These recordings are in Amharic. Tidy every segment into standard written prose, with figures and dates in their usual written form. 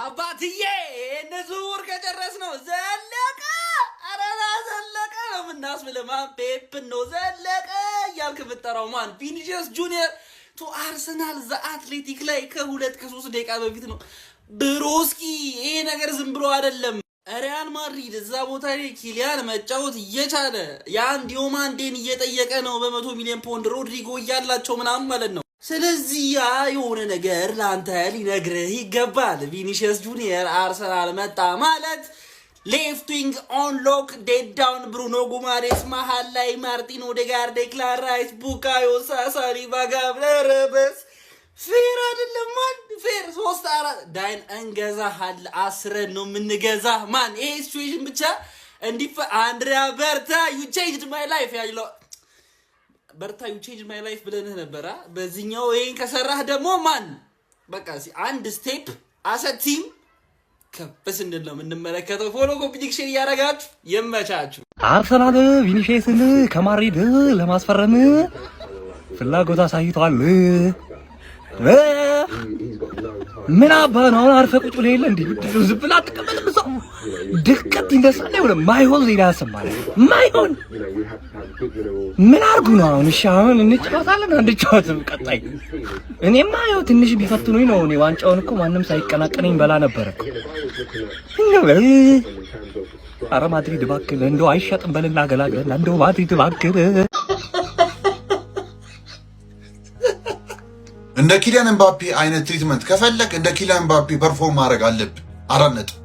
አባትዬ፣ ይህን ዝውውር ከጨረስ ነው ዘለቀ አረና ዘለቀ ነው የምናስብልህ። ማን ፔፕን ነው ዘለቀ እያልክ የምጠራው? ማን ቪኒሲየስ ጁኒየር to አርሰናል The Athletic ላይ ከ2 ከ3 ደቂቃ በፊት ነው። Broski፣ ይሄ ነገር ዝም ብሎ አይደለም። ሪያል ማድሪድ እዛ ቦታ ላይ ኪሊያን መጫወት እየቻለ ያን ዲዮማንዴን እየጠየቀ ነው በ100 ሚሊዮን ፓውንድ፣ ሮድሪጎ እያላቸው ምናምን ማለት ነው። ስለዚህ ያ የሆነ ነገር ለአንተ ሊነግርህ ይገባል። ቪኒሲየስ ጁኒየር አርሰናል መጣ ማለት left wing on lock፣ dead down ብሩኖ ጉማሬስ፣ መሀል ላይ ማርቲን ኦዴጋርድ፣ ዴክላን ራይስ፣ ቡካዮ ሳካ፣ ሳሊባ፣ ጋብርኤል፣ ረበስ fair አይደለም man፣ fair ሶስት አራት ዳይን እንገዛሃል፣ አስረን ነው የምንገዛ man። ይሄ situation ብቻ እንዲፈ አንድሪያ በርታ "you changed my life" ያለው በርታ "you changed my life" ብለንህ ነበረ። በዚህኛው ይሄን ከሰራህ ደግሞ man በቃ አንድ step as a team ከፍ ስንል ነው የምንመለከተው። Follow፣ copy link፣ share እያደረጋችሁ ይመቻችሁ። አርሰናል ቪኒሺየስን ከማድሪድ ለማስፈረም ፍላጎት አሳይቷል። ምን አባ ነው አሁን? አርፈህ ቁጭ ብለህ የለ እንዴ? ዝም ብለህ አትቀመጥም? እዛው ድቀት ይነሳል። የሆነ ማይሆን ዜና ያሰማል። ማይሆን ምን አድርጉ ነው አሁን? እሺ አሁን እንጫወታለን አንጫወትም? ቀጣይ እኔማ ያው ትንሽ ቢፈትኑኝ ነው። እኔ ዋንጫውን እኮ ማንም ሳይቀናቀነኝ በላ ነበረ እኮ። ኧረ ማድሪድ እባክህ እንደው አይሸጥም በልና ገላግለን። እንደው ማድሪድ እባክህ። እንደ ኪሊያን ኤምባፔ አይነት treatment ከፈለግ እንደ ኪሊያን ኤምባፔ perform ማድረግ አለብህ። 4 ነጥብ።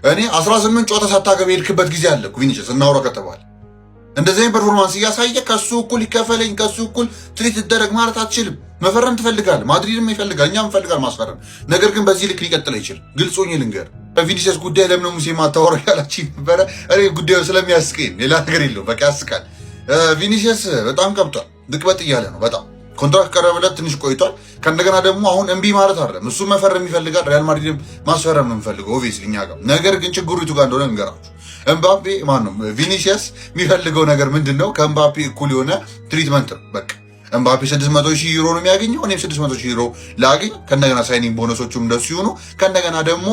እኔ 18 ጨዋታ ሳታገባ የሄድክበት ጊዜ አለ እኮ ቪኒሲየስ፣ እናውራ ከተባለ እንደዚህ አይነት performance እያሳየ ከሱ እኩል ይከፈለኝ፣ ከሱ እኩል treat ይደረግ ማለት አትችልም። መፈረም ትፈልጋለህ፣ ማድሪድም ይፈልጋል፣ እኛም እንፈልጋል ማስፈረም። ነገር ግን በዚህ ልክ ሊቀጥል አይችልም። ግልጽ ሆኜ ልንገር፣ በቪኒሲየስ ጉዳይ ለምን ሙሴ ማታወራው ያላችሁ ነበረ። እኔ ጉዳዩ ስለሚያስቀኝ ሌላ ነገር የለውም። በቃ ያስቃል። ቪኒሲየስ በጣም ቀብጧል፣ ልቅበጥ እያለ ነው በጣም። ኮንትራት ቀረበለት ትንሽ ቆይቷል። ከእንደገና ደግሞ አሁን እምቢ ማለት አይደለም፣ እሱ መፈረም ይፈልጋል። ሪያል ማድሪድም ማስፈረም ነው የሚፈልገው obviously እኛ ጋር። ነገር ግን ችግሩ የቱ ጋር እንደሆነ እንገራችሁ። ኤምባፔ ማን ነው ቪኒሲየስ የሚፈልገው ነገር ምንድን ነው? ከኤምባፔ እኩል የሆነ treatment ነው። በቃ ኤምባፔ 600 ሺህ ዩሮ ነው የሚያገኘው፣ እኔም 600 ሺህ ዩሮ ላግኝ። ከእንደገና signing bonus ኦቹም እንደሱ ይሁኑ። ከእንደገና ደግሞ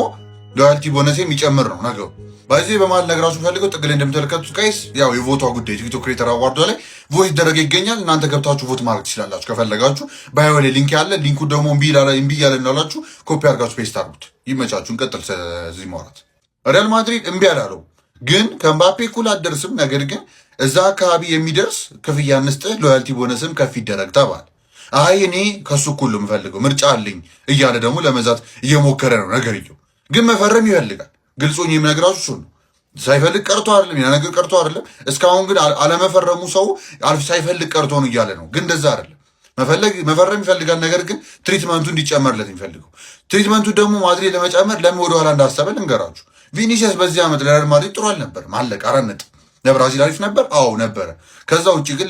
loyalty bonus የሚጨምር ነው ነገሩ። በዚህ በመሀል ነገራችሁ ፈልገው ጥግ ላይ እንደምትመለከቱት guys፣ ያው የ vote ኧ ጉዳይ ቲክቶክ creator award ኧ ላይ vote ይደረገ ይገኛል። እናንተ ገብታችሁ vote ማድረግ ትችላላችሁ ከፈለጋችሁ። Bio ላይ link ያለ፣ link ኡ ደግሞ እምቢ እያለ እንዳላችሁ ኮፒ አድርጋችሁ paste አድርጉት። ይመቻችሁ። እንቀጥል። ስለዚህ ማውራት ሪያል ማድሪድ እምቢ አላለው፣ ግን ከኤምባፔ እኩል አትደርስም፣ ነገር ግን እዛ አካባቢ የሚደርስ ክፍያ እንስጥህ፣ loyalty bonus ም ከፍ ይደረግ ተባለ። አይ እኔ ከሱ እኩል ነው የምፈልገው፣ ምርጫ አለኝ እያለ ደግሞ ለመዛት እየሞከረ ነው። ነገርየው ግን መፈረም ይፈልጋል። ግልጹን የምነግራችሁ እሱ ነው። ሳይፈልግ ቀርቶ አይደለም፣ ያ ነገር ቀርቶ አይደለም። እስካሁን ግን አለመፈረሙ ሰው ሳይፈልግ ቀርቶ ነው እያለ ነው። ግን እንደዛ አይደለም። መፈለግ መፈረም ይፈልጋል። ነገር ግን treatment ኡ እንዲጨመርለት የሚፈልገው treatment ኡ ደግሞ ማድሪድ ለመጨመር ለምን ወደኋላ እንዳሰበ ልንገራችሁ። ቪኒሲየስ በዚህ ዓመት ለሪያል ማድሪድ ጥሩ አልነበርም። አለቀ። 4 ነጥብ። ለብራዚል አሪፍ ነበር፣ አዎ ነበረ። ከዛ ውጭ ግን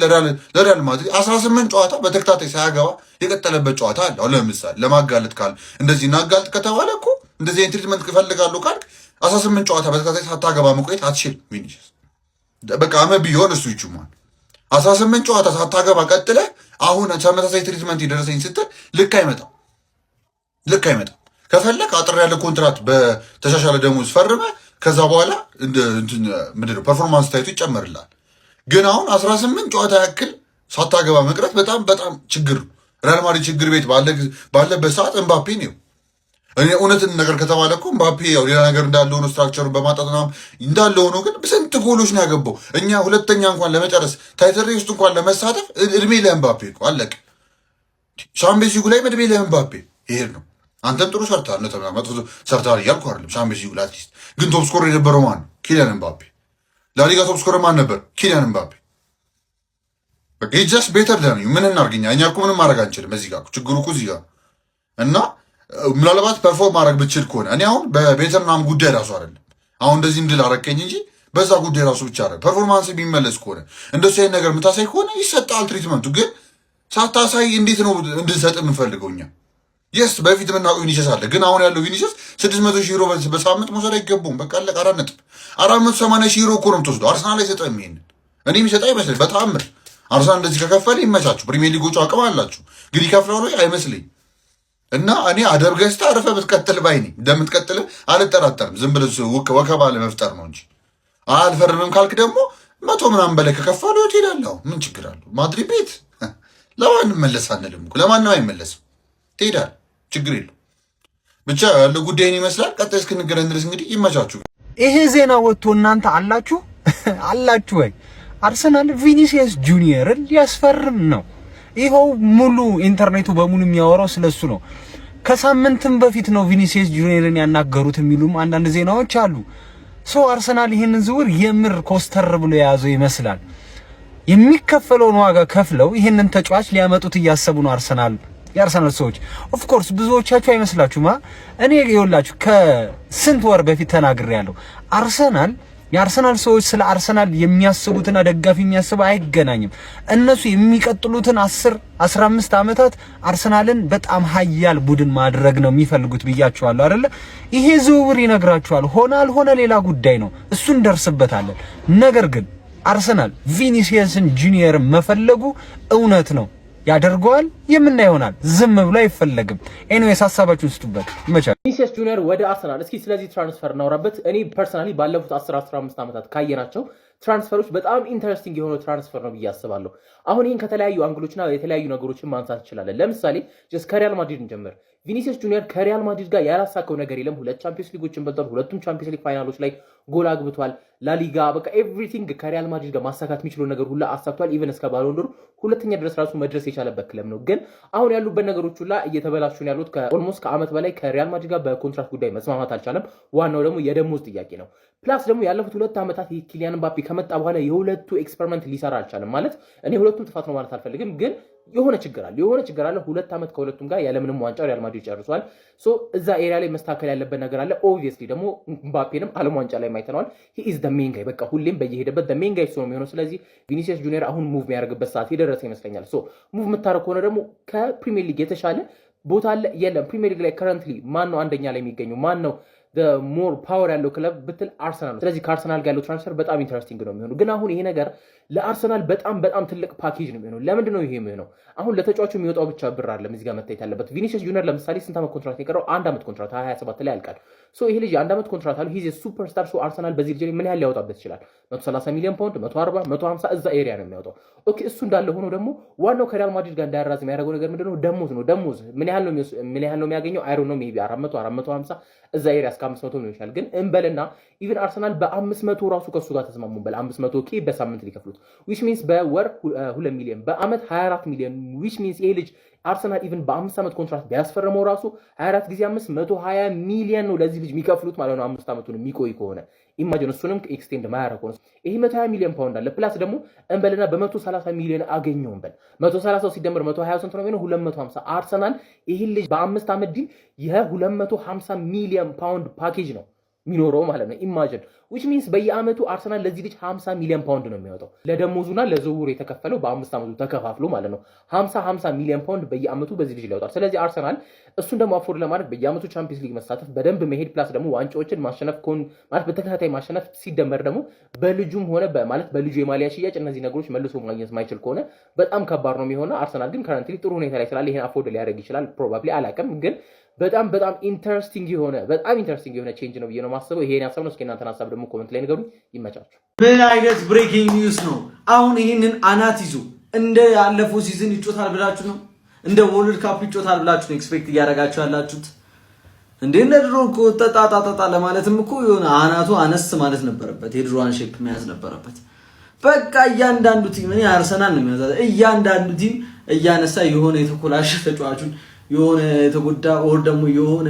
ለሪያል ማድሪድ 18 ጨዋታ በተከታታይ ሳያገባ የቀጠለበት ጨዋታ አለ። አሁን ለምሳሌ ለማጋለጥ ካል እንደዚህ እናጋልጥ ከተባለ እኮ እንደዚህ አይነት treatment እፈልጋለሁ ካልክ 18 ጨዋታ በተከታታይ ሳታገባ መቆየት አትችልም። ቪኒሲየስ በቃ አመት ቢሆን እሱ ይችማል። 18 ጨዋታ ሳታገባ ቀጥለህ አሁን ተመሳሳይ treatment የደረሰኝ ስትል ልክ አይመጣም፣ ልክ አይመጣም። ከፈለግ አጥር ያለ ኮንትራት በተሻሻለ ደሞዝ ፈርመ ከዛ በኋላ ምንድን ነው performance ታይቶ ይጨመርላል። ግን አሁን 18 ጨዋታ ያክል ሳታገባ መቅረት በጣም በጣም ችግር ነው። ሪያል ማድሪድ ችግር ቤት ባለበት ሰዓት ኤምባፔ ነው። እኔ እውነትን ነገር ከተባለ እኮ ምባፔ ያው ሌላ ነገር እንዳለ ሆኖ structure ኡን በማጣት ምናምን እንዳለ ሆኖ ግን ስንት ጎሎች ነው ያገባው። እኛ ሁለተኛ እንኳን ለመጨረስ title race ውስጥ እንኳን ለመሳተፍ እድሜ ለኤምባፔ እኮ፣ አለቀ። ሻምፒዮንስ ሊጉ ላይ እድሜ ለኤምባፔ ይሄድ ነው። አንተም ጥሩ ሰርተሃል፣ መጥፎ ሰርተሃል እያልኩ አይደለም። ሻምፒዮንስ ሊጉ ላይ at least ግን top scorer የነበረው ማን ነው? ኪሊያን ኤምባፔ። ላሊጋ top scorer ማን ነበር? ኪሊያን ኤምባፔ። በቃ just better than ምን እናርግኛ? እኛ እኮ ምንም ማድረግ አንችልም። እዚህ ጋር ችግሩ እኮ እዚህ ጋር እና ምናልባት perform ማድረግ ብችል ከሆነ እኔ አሁን በ better ምናምን ጉዳይ ራሱ አይደለም፣ አሁን እንደዚህ እንድል አረከኝ እንጂ በዛ ጉዳይ ራሱ ብቻ አይደለም። Performance የሚመለስ ከሆነ፣ እንደሱ አይነት ነገር የምታሳይ ከሆነ ይሰጣል treatment ኡ። ግን ሳታሳይ እንዴት ነው እንድንሰጥ የምንፈልገው እኛ? Yes፣ በፊት የምናውቀው ቪኒሲየስ አለ። ግን አሁን ያለው ቪኒሲየስ 600 ሺህ ዩሮ በሳምንት መውሰድ አይገባውም። በቃ አለቀ። 4 ነጥብ። 480 ሺህ ዩሮ እኮ ነው የምትወስደው። አርሰናል አይሰጥም ይሄንን። እኔ የሚሰጥ አይመስለኝ በተአምር። አርሰናል እንደዚህ ከከፈለ ይመቻችሁ። ፕሪሚየር ሊጎቹ አቅም አላችሁ፣ ግን ይከፍላሉ አይመስለኝ። እና እኔ አደብ ገዝተህ አርፈህ ብትቀጥል ባይ ነኝ። እንደምትቀጥል አልጠራጠርም። ዝም ብለህ ወከባ ለመፍጠር ነው እንጂ አልፈርምም ካልክ ደግሞ 100 ምናምን በላይ ከከፈሉ ትሄዳለህ። ምን ችግር አለው? ማድሪድ ቤት ለማንም መለስ አንልም እኮ፣ ለማንም አይመለስም። ትሄዳለህ፣ ችግር የለው። ብቻ ያለው ጉዳይን ይመስላል። ቀጣይ እስክንገናኝ ድረስ እንግዲህ ይመቻችሁ። ይሄ ዜና ወጥቶ እናንተ አላችሁ አላችሁ ወይ? አርሰናል ቪኒሲየስ ጁኒየርን ሊያስፈርም ነው። ይኸው ሙሉ ኢንተርኔቱ በሙሉ የሚያወራው ስለሱ ነው። ከሳምንትም በፊት ነው ቪኒሲየስ ጁኒየርን ያናገሩት የሚሉም አንዳንድ ዜናዎች አሉ። So አርሰናል ይህንን ዝውውር የምር ኮስተር ብሎ የያዘው ይመስላል። የሚከፈለውን ዋጋ ከፍለው ይህንን ተጫዋች ሊያመጡት እያሰቡ ነው አርሰናል፣ የአርሰናል ሰዎች። Of course ብዙዎቻችሁ አይመስላችሁማ። እኔ ይኸውላችሁ ከስንት ወር በፊት ተናግሬያለሁ። አርሰናል፣ የአርሰናል ሰዎች ስለ አርሰናል የሚያስቡትና ደጋፊ የሚያስበው አይገናኝም። እነሱ የሚቀጥሉትን 10 15 ዓመታት አርሰናልን በጣም ሀያል ቡድን ማድረግ ነው የሚፈልጉት ብያችኋለሁ አይደለ? ይሄ ዝውውር ይነግራችኋል። ሆነ አልሆነ ሌላ ጉዳይ ነው፣ እሱን እንደርስበታለን። ነገር ግን አርሰናል ቪኒሲየስን ጁኒየር መፈለጉ እውነት ነው። ያደርገዋል፣ የምናየው ይሆናል። ዝም ብሎ አይፈለግም። Anyways ሀሳባችሁን ስጡበት። ይመቻል። ቪኒሲየስ ጁኒየር ወደ አርሰናል። እስኪ ስለዚህ transfer እናውራበት። እኔ personally ባለፉት 10 15 ዓመታት ካየናቸው transfer ኦች በጣም interesting የሆነ transfer ነው ብዬ አስባለሁ። አሁን ይህን ከተለያዩ angle ኦችና የተለያዩ ነገሮችን ማንሳት እንችላለን። ለምሳሌ just ከሪያል ማድሪድ እንጀምር። ቪኒሲየስ ጁኒየር ከሪያል ማድሪድ ጋር ያላሳካው ነገር የለም። ሁለት ቻምፒዮንስ ሊጎችን በልቷል። ሁለቱም ቻምፒዮንስ ሊግ final ኦች ላይ ጎል አግብቷል። ላሊጋ፣ በቃ everything ከሪያል ማድሪድ ጋር ማሳካት የሚችለው ነገር ሁላ አሳክቷል። Even እስከ ባሎንዶር ሁለተኛ ድረስ ራሱ መድረስ የቻለበት ክለብ ነው። ግን አሁን ያሉበት ነገሮች ሁላ እየተበላሹ ነው ያሉት። Almost ከዓመት በላይ ከሪያል ማድሪድ ጋር በኮንትራት ጉዳይ መስማማት አልቻለም። ዋናው ደግሞ የደሞዝ ጥያቄ ነው። Plus ደግሞ ያለፉት 2 ዓመታት ኪሊያን ምባፔ ከመጣ በኋላ የሁለቱ experiment ሊሰራ አልቻለም። ማለት እኔ ሁለቱም ጥፋት ነው ማለት አልፈልግም፣ ግን የሆነ ችግር አለ፣ የሆነ ችግር አለ። 2 ዓመት ከሁለቱም ጋር ያለምንም ዋንጫ ሪያል ማድሪድ ጨርሷል። So እዛ area ላይ መስተካከል ያለበት ነገር አለ። Obviously ደግሞ ምባፔንም ዓለም ዋንጫ ላይ አይተነዋል። He is the main guy፣ በቃ ሁሌም በየሄደበት the main guy እሱ ነው የሚሆነው። ስለዚህ ቪኒሲየስ ጁኒየር አሁን move የሚያደርግበት ሰዓት የደረሰ ይመስለኛል። So move የምታደርግ ከሆነ ደግሞ ከፕሪሚየር ሊግ የተሻለ ቦታ አለ የለም? ፕሪሚየር ሊግ ላይ currently ማን ነው አንደኛ ላይ የሚገኘው? ማን ነው more power ያለው ክለብ ብትል አርሰናል ነው። ስለዚህ ከአርሰናል ጋር ያለው transfer በጣም interesting ነው የሚሆነው። ግን አሁን ይሄ ነገር ለአርሰናል በጣም በጣም ትልቅ ፓኬጅ ነው የሚሆነው። ለምንድን ነው ይሄ የሚሆነው? አሁን ለተጫዋቹ የሚወጣው ብቻ ብር አይደለም እዚህ ጋር መታየት ያለበት። ቪኒሲየስ ጁኒየር ለምሳሌ ስንት ዓመት ኮንትራት የቀረው? አንድ ዓመት ኮንትራት 27 ላይ ያልቃል። So ይሄ ልጅ የአንድ ዓመት ኮንትራት አለው። He's superstar። So አርሰናል በዚህ ልጅ ላይ ምን ያህል ሊያወጣበት ይችላል? 130 ሚሊዮን ፓውንድ፣ 140፣ 150 እዛ area ነው የሚያወጣው። Okay፣ እሱ እንዳለ ሆኖ ደግሞ ዋናው ከሪያል ማድሪድ ጋር እንዳያራዝም ያደረገው ነገር ምንድነው? ደሞዝ ነው። ደሞዝ ምን ያህል ነው የሚያገኘው? I don't know፣ maybe 400፣ 450 እዛ area፣ እስከ 500 ሊሆን ይችላል። ግን እንበልና even አርሰናል በ500 ራሱ ከሱ ጋር ተስማሙ እንበል፣ 500 K በሳምንት ሊከፍሉት፣ which means በወር 2 ሚሊዮን፣ በአመት 24 ሚሊዮን፣ which means ይሄ ልጅ አርሰናል even በ5 ዓመት ኮንትራት ቢያስፈርመው ራሱ 24 ጊዜ 5 120 ሚሊዮን ነው ለዚህ ልጅ የሚከፍሉት ማለት ነው። 5 ዓመቱን የሚቆይ ከሆነ imagine፣ እሱንም extend ማያደርግ ከሆነ ይሄ 120 ሚሊዮን ፓውንድ አለ። Plus ደግሞ እንበልና በ130 ሚሊዮን አገኘው እንበል፣ 130 ሲደመር 120 ስንት ነው የሚሆነው? 250። አርሰናል ይህን ልጅ በ5 ዓመት deal የ250 ሚሊዮን ፓውንድ ፓኬጅ ነው የሚኖረው ማለት ነው። Imagine፣ which means በየአመቱ አርሰናል ለዚህ ልጅ 50 ሚሊዮን ፓውንድ ነው የሚያወጣው። ለደሞዙና ለዝውውሩ የተከፈለው በ5 ዓመቱ ተከፋፍሎ ማለት ነው። 50 50 ሚሊዮን ፓውንድ በየአመቱ በዚህ ልጅ ያወጣል። ስለዚህ አርሰናል እሱን ደግሞ afford ለማድረግ በየአመቱ ቻምፒየንስ ሊግ መሳተፍ፣ በደንብ መሄድ፣ plus ደግሞ ዋንጫዎችን ማሸነፍ ማለት በተከታታይ ማሸነፍ ሲደመር ደግሞ በልጁም ሆነ ማለት በልጁ የማሊያ ሽያጭ እነዚህ ነገሮች መልሶ ማግኘት ማይችል ከሆነ በጣም ከባድ ነው የሚሆነው። አርሰናል ግን currently ጥሩ ሁኔታ ላይ ስላለ ይሄን afford ሊያደርግ ይችላል። Probably አላውቅም፣ ግን በጣም በጣም interesting የሆነ፣ በጣም interesting የሆነ change ነው ብዬ ነው የማስበው። ይሄን ሀሳብ ነው። እስኪ እናንተን ሀሳብ ደግሞ comment ላይ ንገሩኝ። ይመቻችሁ። ምን አይነት breaking news ነው? አሁን ይህንን አናት ይዞ እንደ ያለፈው season ይጮታል ብላችሁ ነው? እንደ World Cup ይጮታል ብላችሁ ነው expect እያደረጋችሁ ያላችሁት? እንዴ፣ እንደ ድሮ እኮ ጠጣ ለማለትም እኮ የሆነ አናቱ አነስ ማለት ነበረበት። የድሮዋን shape መያዝ ነበረበት። በቃ እያንዳንዱ team፣ እኔ አርሰናል ነው የሚያዛ፣ እያንዳንዱ team እያነሳ የሆነ የተኮላሸ ተጫዋቹን፣ የሆነ የተጎዳ or ደግሞ የሆነ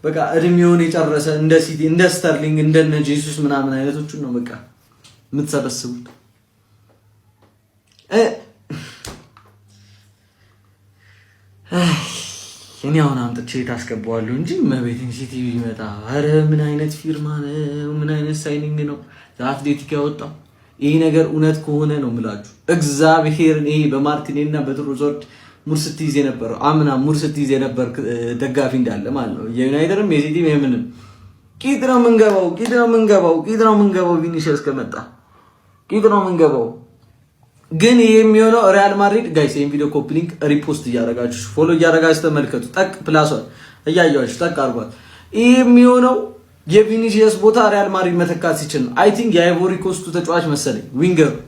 በቃ እድሜውን የጨረሰ እንደ ሲቲ፣ እንደ ስተርሊንግ፣ እንደነ ጄሱስ ምናምን አይነቶቹን ነው በቃ የምትሰበስቡት። እኔ አሁን አምጥቼ ታስገባዋለሁ እንጂ መቤትን ሲቲ ቢመጣ፣ ኧረ ምን አይነት ፊርማ ነው? ምን አይነት signing ነው አትሌቲክ ያወጣው? ይህ ነገር እውነት ከሆነ ነው የምላችሁ፣ እግዚአብሔርን ይሄ በማርቲኔሊ እና በትሮሳርድ ሙድ ስትይዝ የነበረው፣ አምና ሙድ ስትይዝ የነበር ደጋፊ እንዳለ ማለት ነው፣ የዩናይትድም የሲቲም የምንም ቂጥ ነው የምንገባው፣ ቂጥ ነው የምንገባው፣ ቂጥ ነው የምንገባው። ቪኒሲየስ ከመጣ ቂጥ ነው የምንገባው። ግን ይሄ የሚሆነው ሪያል ማድሪድ፣ guys፣ ይሄን ቪዲዮ copy link repost እያደረጋችሁ፣ follow እያደረጋችሁ ተመልከቱ። ጠቅ plus ኧን እያያችሁ ጠቅ አድርጓት። ይሄ የሚሆነው የቪኒሲየስ ቦታ ሪያል ማድሪድ መተካት ሲችል ነው። I think የአይቮሪ ኮስቱ ተጫዋች መሰለኝ winger ኡ፣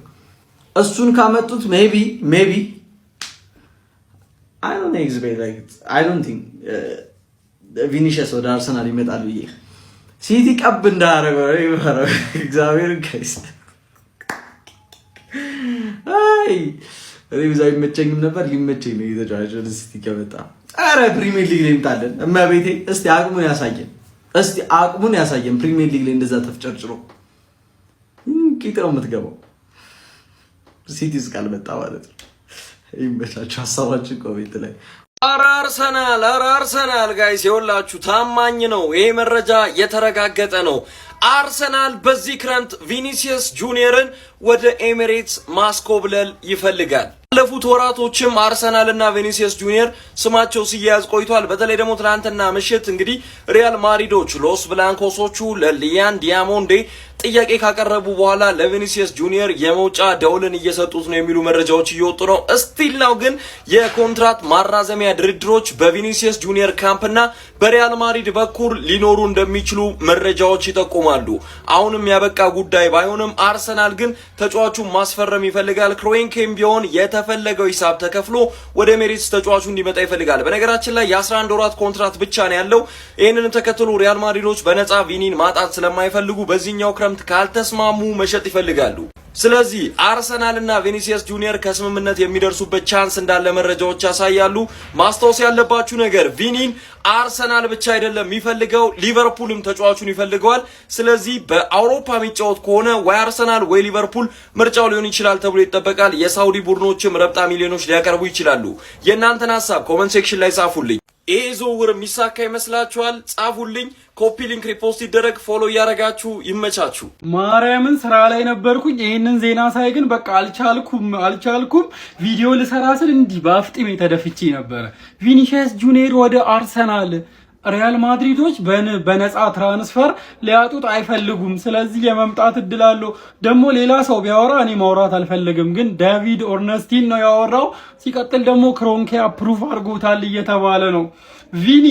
እሱን ካመጡት maybe I don't expect, like, I don't think ቪኒሲየስ ወደ አርሰናል ይመጣል ብዬ። ሲቲ ቀብ እንዳያደርገው እግዚአብሔር፣ guys። አይ፣ እኔ ብዙ አይመቸኝም ነበር፣ ሊመቸኝ ነው የተጫዋች ወደ ሲቲ ከመጣ። ኧረ ፕሪሚየር ሊግ ላይ ይምጣልን፣ እመቤቴ። እስቲ አቅሙን ያሳየን፣ እስቲ አቅሙን ያሳየን። ፕሪሚየር ሊግ ላይ እንደዛ ተፍጨርጭሮ ቂጥ ነው የምትገባው ሲቲ እስካልመጣ ማለት ነው። ይመቻችሁ። ሀሳባችን comment ላይ። ኧረ አርሰናል፣ ኧረ አርሰናል፣ guys፣ የወላችሁ ታማኝ ነው። ይሄ መረጃ የተረጋገጠ ነው። አርሰናል በዚህ ክረምት ቪኒሲየስ ጁኒየርን ወደ ኤሚሬትስ ማስኮብለል ይፈልጋል። ባለፉት ወራቶችም አርሰናል እና ቪኒሲየስ ጁኒየር ስማቸው ሲያያዝ ቆይቷል። በተለይ ደግሞ ትናንትና ምሽት እንግዲህ ሪያል ማድሪዶች፣ ሎስ ብላንኮሶቹ ለሊያን ዲያሞንዴ ጥያቄ ካቀረቡ በኋላ ለቪኒሲየስ ጁኒየር የመውጫ ደውልን እየሰጡት ነው የሚሉ መረጃዎች እየወጡ ነው። Still now ግን የኮንትራት ማራዘሚያ ድርድሮች በቪኒሲየስ ጁኒየር ካምፕና በሪያል ማድሪድ በኩል ሊኖሩ እንደሚችሉ መረጃዎች ይጠቁማሉ። አሁንም ያበቃ ጉዳይ ባይሆንም አርሰናል ግን ተጫዋቹን ማስፈረም ይፈልጋል። ክሮንኬም ቢሆን የተፈለገው ሂሳብ ተከፍሎ ወደ ኤሜሬትስ ተጫዋቹ እንዲመጣ ይፈልጋል። በነገራችን ላይ የ11 ወራት ኮንትራት ብቻ ነው ያለው። ይህንንም ተከትሎ ሪያል ማድሪዶች በነፃ ቪኒን ማጣት ስለማይፈልጉ በዚህኛው ክረምት ካልተስማሙ መሸጥ ይፈልጋሉ። ስለዚህ አርሰናል እና ቪኒሲየስ ጁኒየር ከስምምነት የሚደርሱበት chance እንዳለ መረጃዎች ያሳያሉ። ማስታወስ ያለባችሁ ነገር ቪኒን አርሰናል ብቻ አይደለም የሚፈልገው፣ ሊቨርፑልም ተጫዋቹን ይፈልገዋል። ስለዚህ በአውሮፓ የሚጫወት ከሆነ ወይ አርሰናል ወይ ሊቨርፑል ምርጫው ሊሆን ይችላል ተብሎ ይጠበቃል። የሳውዲ ቡድኖችም ረብጣ ሚሊዮኖች ሊያቀርቡ ይችላሉ። የእናንተን ሀሳብ comment section ላይ ጻፉልኝ። ይህ ዝውውር የሚሳካ ይመስላችኋል? ጻፉልኝ። Copy link፣ repost ይደረግ። Follow እያደረጋችሁ ይመቻችሁ። ማርያምን ስራ ላይ ነበርኩኝ። ይህንን ዜና ሳይ ግን በቃ አልቻልኩም አልቻልኩም። ቪዲዮ ልሰራ ስል እንዲህ በአፍጢሜ ተደፍቼ ነበረ። ቪኒሺየስ ጁኒየር ወደ አርሰናል፣ ሪያል ማድሪዶች በነፃ transfer ሊያጡት አይፈልጉም። ስለዚህ የመምጣት እድል አለው። ደግሞ ሌላ ሰው ቢያወራ እኔ ማውራት አልፈልግም፣ ግን ዳቪድ ኦርነስቲን ነው ያወራው። ሲቀጥል ደግሞ ክሮንኬ approve አድርጎታል እየተባለ ነው። ቪኒ፣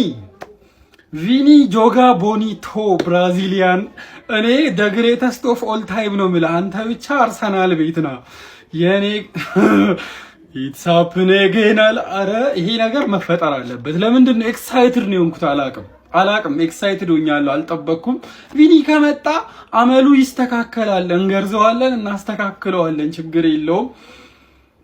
ቪኒ joga bonito Brazilian፣ እኔ the greatest of all time ነው የምልህ። አንተ ብቻ አርሰናል ቤት ና የኔ፣ it's happening። አረ ይሄ ነገር መፈጠር አለበት። ለምንድን ነው excited ነው የሆንኩት? አላቅም አላቅም፣ excited ሆኛለሁ። አልጠበቅኩም። ቪኒ ከመጣ አመሉ ይስተካከላል። እንገርዘዋለን፣ እናስተካክለዋለን። ችግር የለውም።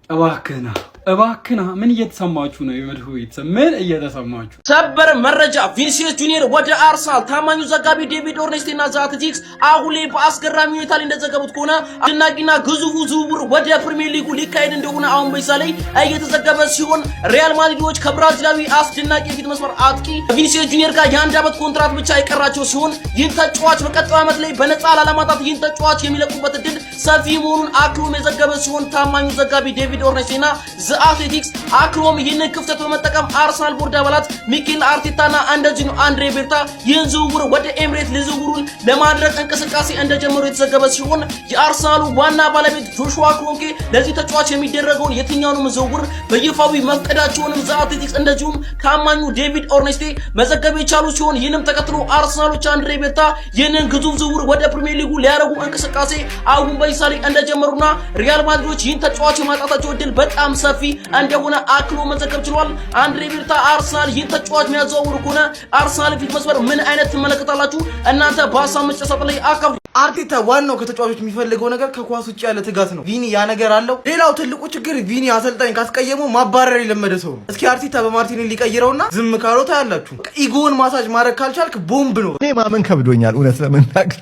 እባክህና እባክና፣ ምን እየተሰማችሁ ነው? የመድሁ ቤተሰብ ምን እየተሰማችሁ? ሰበር መረጃ፣ ቪኒሲየስ ጁኒየር ወደ አርሰናል። ታማኙ ዘጋቢ ዴቪድ ኦርኔስቲን እና ዘ አትሌቲክስ አሁን ላይ በአስገራሚ ሁኔታ ላይ እንደዘገቡት ከሆነ አስደናቂና ግዙፉ ዝውውር ወደ ፕሪሚየር ሊጉ ሊካሄድ እንደሆነ አሁን በይሳ ላይ እየተዘገበ ሲሆን፣ ሪያል ማድሪዶች ከብራዚላዊ አስደናቂ የፊት መስመር አጥቂ ቪኒሲየስ ጁኒየር ጋር የ1 ዓመት ኮንትራት ብቻ የቀራቸው ሲሆን፣ ይህን ተጫዋች በቀጣዩ ዓመት ላይ በነፃ ላለማጣት ይህን ተጫዋች የሚለቁበት እድል ሰፊ መሆኑን አክሎም የዘገበ ሲሆን፣ ታማኙ ዘጋቢ ዴቪድ ኦርኔስቲን እና ዘ አትሌቲክስ አክሎም ይህንን ክፍተት በመጠቀም አርሰናል ቦርድ አባላት ሚኬል አርቴታና እንደዚሁ አንድሬ ቤርታ ይህን ዝውውር ወደ ኤምሬት ዝውውሩን ለማድረግ እንቅስቃሴ እንደጀመሩ የተዘገበ ሲሆን፣ የአርሰናሉ ዋና ባለቤት ጆሹዋ ክሮንኬ ለዚህ ተጫዋች የሚደረገውን የትኛውንም ዝውውር በይፋዊ መፍቀዳቸውንም ዘ አትሌቲክስ እንደዚሁም ታማኙ ዴቪድ ኦርኔስቴ መዘገብ የቻሉ ሲሆን፣ ይህንም ተከትሎ አርሰናሎች አንድሬ ቤርታ ይህንን ግዙፍ ዝውውር ወደ ፕሪሚየር ሊጉ ሊያደርጉ እንቅስቃሴ አሁን በይሳ ላይ እንደጀመሩና ሪያል ማድሪዶች ይህን ተጫዋች የማጣታቸው እድል በጣም ሰፊ እንደሆነ አክሎ መዘገብ ችሏል። አንድሬ ቤርታ አርሰናል ይህን ተጫዋች የሚያዘዋውሩ ከሆነ አርሰናል ፊት መስመር ምን አይነት ትመለከታላችሁ? እናንተ በሀሳብ መስጫ ሳጥን ላይ አካፍሉ። አርቴታ ዋናው ከተጫዋቾች የሚፈልገው ነገር ከኳስ ውጭ ያለ ትጋት ነው። ቪኒ ያ ነገር አለው። ሌላው ትልቁ ችግር ቪኒ አሰልጣኝ ካስቀየመው ማባረር የለመደ ሰው ነው። እስኪ አርቴታ በማርቲኔሊ ሊቀይረውና ዝም ካለው ታያላችሁ። Ego ን massage ማድረግ ካልቻልክ ቦምብ ነው። እኔ ማመን ከብዶኛል፣ እውነት ለመናገር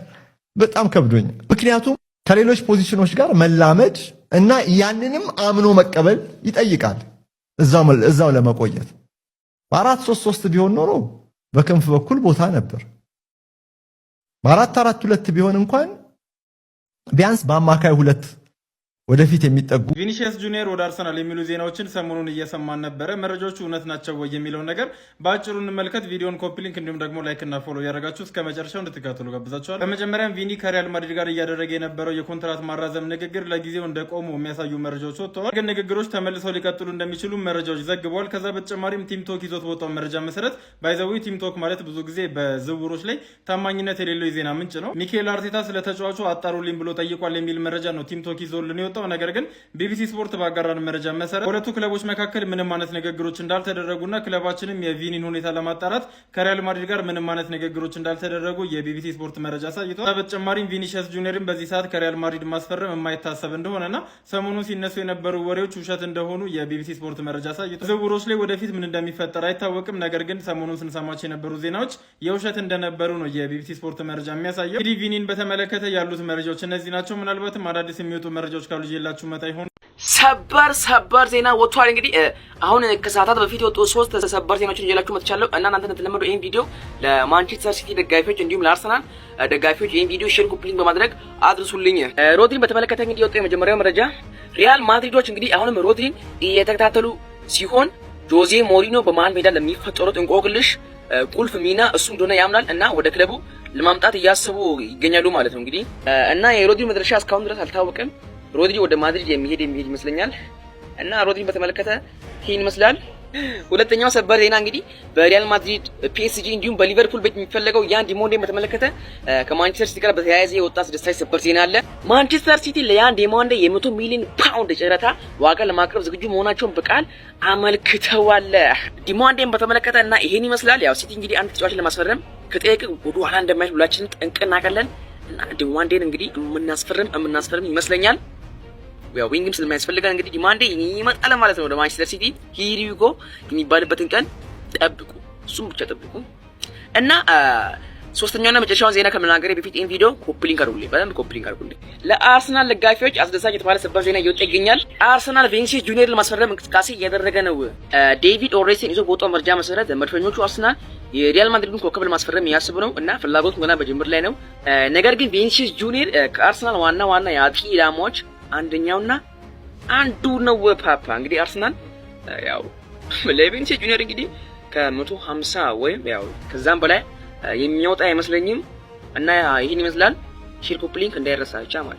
በጣም ከብዶኛል። ምክንያቱም ከሌሎች ፖዚሽኖች ጋር መላመድ እና ያንንም አምኖ መቀበል ይጠይቃል እዛው ለመቆየት። በ4-3-3 ቢሆን ኖሮ በክንፍ በኩል ቦታ ነበር። በ4-4-2 ቢሆን እንኳን ቢያንስ በአማካይ ሁለት ወደፊት የሚጠጉ ቪኒሺየስ ጁኒየር ወደ አርሰናል የሚሉ ዜናዎችን ሰሞኑን እየሰማን ነበረ። መረጃዎቹ እውነት ናቸው ወይ የሚለውን ነገር በአጭሩ እንመልከት። ቪዲዮን copy link እንዲሁም ደግሞ like እና follow እያደረጋችሁ እስከ መጨረሻው እንድትከታተሉ ጋብዛችኋል። በመጀመሪያም ቪኒ ከሪያል ማድሪድ ጋር እያደረገ የነበረው የኮንትራት ማራዘም ንግግር ለጊዜው እንደቆሙ የሚያሳዩ መረጃዎች ወጥተዋል። ግን ንግግሮች ተመልሰው ሊቀጥሉ እንደሚችሉ መረጃዎች ዘግበዋል። ከዛ በተጨማሪም ቲም ቶክ ይዞት በወጣው መረጃ መሰረት፣ by the way ቲም ቶክ ማለት ብዙ ጊዜ በዝውውሮች ላይ ታማኝነት የሌለው የዜና ምንጭ ነው። ሚኬል አርቴታ ስለ ተጫዋቹ አጣሩልኝ ብሎ ጠይቋል የሚል መረጃ ነው ቲም ቶክ ይዞልን የወጣው። ነገር ግን ቢቢሲ ስፖርት ባጋራን መረጃ መሰረት በሁለቱ ክለቦች መካከል ምንም አይነት ንግግሮች እንዳልተደረጉና ክለባችንም የቪኒን ሁኔታ ለማጣራት ከሪያል ማድሪድ ጋር ምንም አይነት ንግግሮች እንዳልተደረጉ የቢቢሲ ስፖርት መረጃ አሳይቷል። በተጨማሪም ቪኒሺየስ ጁኒየርን በዚህ ሰዓት ከሪያል ማድሪድ ማስፈረም የማይታሰብ እንደሆነና ሰሞኑን ሲነሱ የነበሩ ወሬዎች ውሸት እንደሆኑ የቢቢሲ ስፖርት መረጃ አሳይቷል። ዝውውሮች ላይ ወደፊት ምን እንደሚፈጠር አይታወቅም። ነገር ግን ሰሞኑን ስንሰማቸው የነበሩ ዜናዎች የውሸት እንደነበሩ ነው የቢቢሲ ስፖርት መረጃ የሚያሳየው። እንግዲህ ቪኒን በተመለከተ ያሉት መረጃዎች እነዚህ ናቸው። ምናልባትም አዳዲስ የሚወጡ መረጃዎች ካሉ ይዤላችሁ እመጣ ይሆን። ሰበር ሰበር ዜና ወጥቷል። እንግዲህ አሁን ከሰዓታት በፊት የወጡ ሶስት ሰበር ዜናዎችን ይዤላችሁ መጥቻለሁ እና እናንተ እንደተለመደው ይህን ቪዲዮ ለማንቸስተር ሲቲ ደጋፊዎች እንዲሁም ለአርሰናል ደጋፊዎች ይህን ቪዲዮ share፣ copy link በማድረግ አድርሱልኝ። ሮድሪን በተመለከተ እንግዲህ የወጣው የመጀመሪያው መረጃ ሪያል ማድሪዶች እንግዲህ አሁንም ሮድሪን እየተከታተሉ ሲሆን ጆዜ ሞሪኖ በመሀል ሜዳ ለሚፈጠሩት እንቆቅልሽ ቁልፍ ሚና እሱ እንደሆነ ያምናል እና ወደ ክለቡ ለማምጣት እያሰቡ ይገኛሉ ማለት ነው። እንግዲህ እና የሮድሪ መድረሻ እስካሁን ድረስ አልታወቀም። ሮድሪ ወደ ማድሪድ የሚሄድ ይመስለኛል እና ሮድሪን በተመለከተ ይህን ይመስላል። ሁለተኛው ሰበር ዜና እንግዲህ በሪያል ማድሪድ፣ ፒኤስጂ እንዲሁም በሊቨርፑል ቤት የሚፈለገው ያን ዲሞንዴን በተመለከተ ከማንቸስተር ሲቲ ጋር በተያያዘ የወጣ አስደሳች ሰበር ዜና አለ። ማንቸስተር ሲቲ ለያን ዲሞንዴ የ100 ሚሊዮን ፓውንድ ጨረታ ዋጋ ለማቅረብ ዝግጁ መሆናቸውን በቃል አመልክተዋል። ዲሞንዴን በተመለከተ እና ይሄን ይመስላል። ያው ሲቲ እንግዲህ አንድ ተጫዋች ለማስፈረም ከጠየቀ ወደ ኋላ እንደማይል ሁላችንም ጠንቅቀን እናውቃለን እና ዲሞንዴን እንግዲህ የምናስፈርም ይመስለኛል። ያው wing ም ስለሚያስፈልገን እንግዲህ ዲማንዴ ይመጣል ማለት ነው ወደ ማንቸስተር ሲቲ። Here we go የሚባልበትን ቀን ጠብቁ፣ እሱም ብቻ ጠብቁ። እና ሶስተኛውና መጨረሻውን ዜና ከመናገሬ በፊት ይህን ቪዲዮ copy link አድርጉልኝ፣ በደንብ copy link አድርጉልኝ። ለአርሰናል ደጋፊዎች አስደሳች የተባለ ሰበር ዜና እየወጣ ይገኛል። አርሰናል ቪኒሲየስ ጁኒየር ለማስፈረም እንቅስቃሴ እያደረገ ነው። ዴቪድ ኦርንስቴይን ይዞ በወጣው መረጃ መሰረት መድፈኞቹ አርሰናል የሪያል ማድሪድን ኮከብ ለማስፈረም እያሰቡ ነው እና ፍላጎቱ ገና በጅምር ላይ ነው። ነገር ግን ቪኒሲየስ ጁኒየር ከአርሰናል ዋና ዋና የአጥቂ ኢላማዎች አንደኛውና አንዱ ነው። ፓፓ እንግዲህ አርሰናል ያው ለቪኒሲየስ ጁኒየር እንግዲህ ከ150 ወይም ያው ከዛም በላይ የሚያወጣ አይመስለኝም እና ይህን ይመስላል። Share፣ copy link እንዳይረሳ። ቻማችሁ።